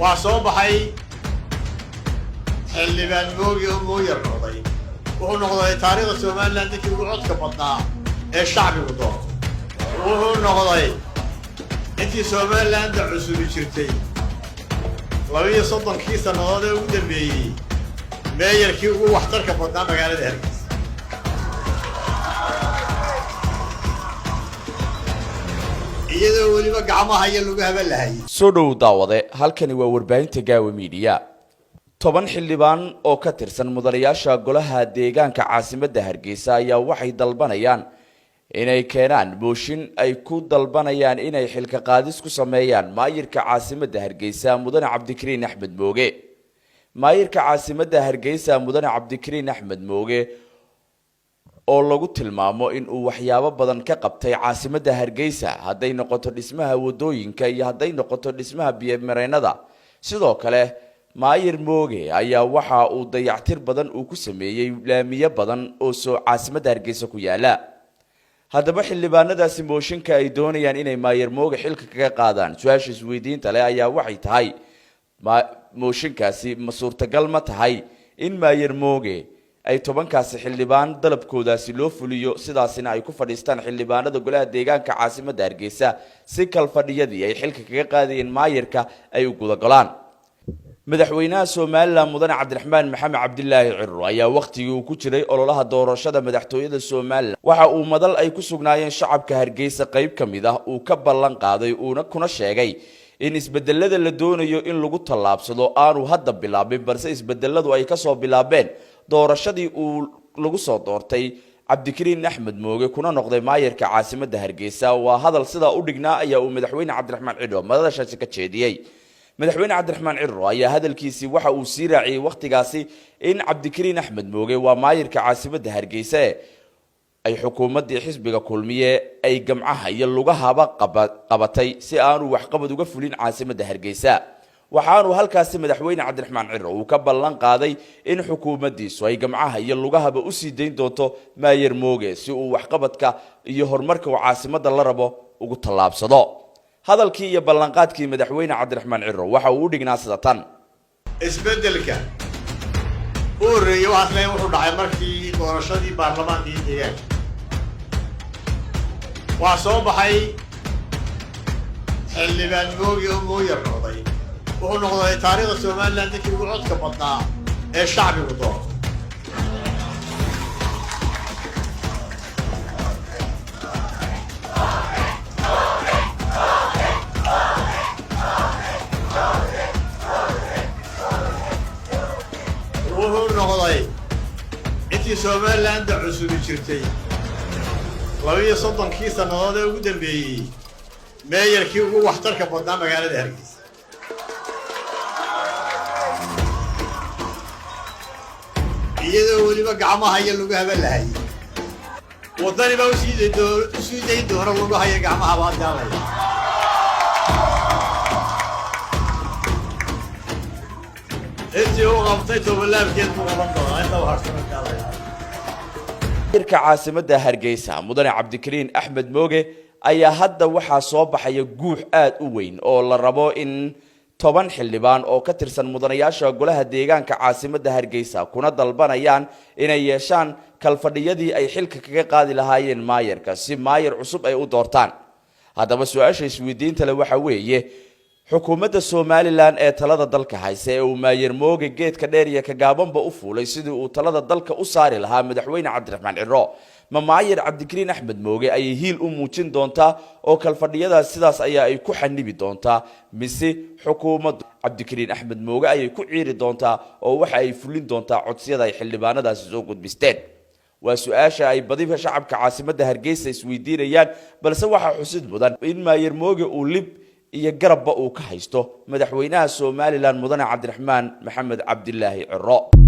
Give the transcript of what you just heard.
Waxaa soo baxay xildhibaan Mooge oo mooyar noqday. Wuxuu noqday taariikhda Somaliland ninkii ugu codka badnaa ee shacbigu doorto. Wuxuu noqday intii Somalilanda cusubi jirtay 32-kii sannadood ee ugu dambeeyey meeyarkii ugu waxtarka badnaa magaalada Hargeysa. Iyadoo weliba gacmaha iyo lagu lahayay. Soo dhow daawade, halkani waa warbaahinta Gaawa Media. 10 xildhibaan oo ka tirsan mudanayaasha golaha deegaanka caasimadda Hargeysa ayaa waxay dalbanayaan inay keenaan mooshin ay ku dalbanayaan inay xilka qaadis ku sameeyaan maayirka caasimadda Hargeysa, mudane Cabdikariin Axmed Mooge. Maayirka caasimadda Hargeysa, mudane Cabdikariin Axmed Mooge, oo lagu tilmaamo in uu waxyaabo badan ka qabtay caasimadda Hargeysa, hadday noqoto dhismaha wadooyinka iyo hadday noqoto dhismaha biyomareennada. Sidoo kale maayir Mooge ayaa waxa uu dayactir badan uu ku sameeyey laamiyo badan oo soo caasimadda Hargeysa ku yaala. Haddaba xildhibaanadaasi mooshinka ay doonayaan inay maayir Mooge xilka kaga qaadaan, su-aasha isweydiinta leh ayaa waxay tahay: mooshinkaasi ma suurtagal ma tahay in maayir Mooge ay 10-kaasi xildhibaan dalabkoodaasi loo fuliyo, sidaasina ay ku fadhiistaan xildhibaanada golaha deegaanka caasimadda Hargeysa si kalfadhiyadii ay xilka kaga qaadayeen maayirka ay u gudagolaan? Madaxweynaha Somaliland, mudane Cabdiraxmaan Maxamed Cabdilaahi Ciro, ayaa wakhtigii uu ku jiray ololaha doorashada madaxtooyada Somaliland waxa uu madal ay ku sugnaayeen shacabka Hargeysa qayb ka mid ah uu ka ballan qaaday, uuna kuna sheegay in isbedelada la doonayo in lagu tallaabsado aanu hadda bilaabin, balse isbedeladu ay kasoo bilaabeen doorashadii uu lagu soo doortay Cabdikariin Axmed Mooge kuna noqday maayirka caasimadda Hargeysa. Waa hadal sidaa u dhignaa ayaa uu madaxweyne Cabdiraxmaan Ciro madashaasi ka jeediyey. Madaxweyne Cabdiraxmaan Ciro ayaa hadalkiisii waxa uu sii raaciyey wakhtigaasi in Cabdikariin Axmed Mooge, waa maayirka caasimadda Hargeysa, ay xukuumaddii xisbiga Kulmiye ay gamcaha iyo lugahaba qabatay si aanu waxqabad uga fulin caasimadda Hargeysa. Waxaanu halkaasi madaxweyne Cabdiraxmaan Ciro uu ka ballan qaaday in xukuumaddiisu ay gamcaha iyo lugahaba usii dayn doonto maayir Mooge si uu waxqabadka iyo horumarka uu caasimadda la rabo ugu tallaabsado. Hadalkii iyo ballanqaadkii madaxweyne Cabdiraxmaan Ciro waxa uu u dhignaa sida tan. Isbeddelka u horreeyey waxaas leeyahay wuxuu dhacay markii doorashadii baarlamaanka iyo deegaanka. Waxaa soo baxay xildhibaan Mooge oo mooyar noqday. Wuxuu noqday taariikhda Somaliland ninkii ugu codka badnaa ee shacbigu doorto. Wuxuu noqday intii Somalilanda cusubi jirtay 32-kii sannadood ee ugu dambeeyey meeyarkii ugu waxtarka badnaa magaalada Hargeysa. Iyadoo weliba gacmaha iyo lugahaba lahayay, waddani baa usii dayn doona lugaha iyo gacmaha baa daalaya. Intii uu qabtay tobolaabkeed buu qaban doonaa inta u harsano gaalaya. Maayirka caasimadda Hargeysa, mudane Cabdikariin Axmed Mooge, ayaa hadda waxaa soo baxaya guux aada u weyn oo la rabo in 10 xildhibaan oo ka tirsan mudanayaasha golaha deegaanka caasimadda Hargeysa kuna dalbanayaan inay yeeshaan kalfadhiyadii ay xilka kaga qaadi lahaayeen maayarka si maayar cusub ay u doortaan. Haddaba su-aasha isweydiinta le waxa weeye: xukuumadda Somaliland ee talada dalka hayse ee uu maayir Mooge geedka dheer iyo kagaabanba u fuulay sidii uu talada dalka u saari lahaa madaxweyne Cabdiraxmaan Ciro, ma maayir Cabdikariin Axmed Mooge ayay hiil u muujin doontaa oo kalfadhiyadaas sidaas ayaa ay ku xanibi doontaa, mise xukuumaddu Cabdikariin Axmed Mooge ayay ku ciiri doontaa oo waxa ay fulin doontaa codsiyada ay xildhibaanadaasi soo gudbisteen? Waa su-aasha ay badiba shacabka caasimadda Hargeysa isweydiinayaan. Balse waxaa xusid mudan in maayir Mooge uu lib iyo garabba uu ka haysto madaxweynaha Somaliland, mudane Cabdiraxmaan Maxamed Cabdilaahi Ciro.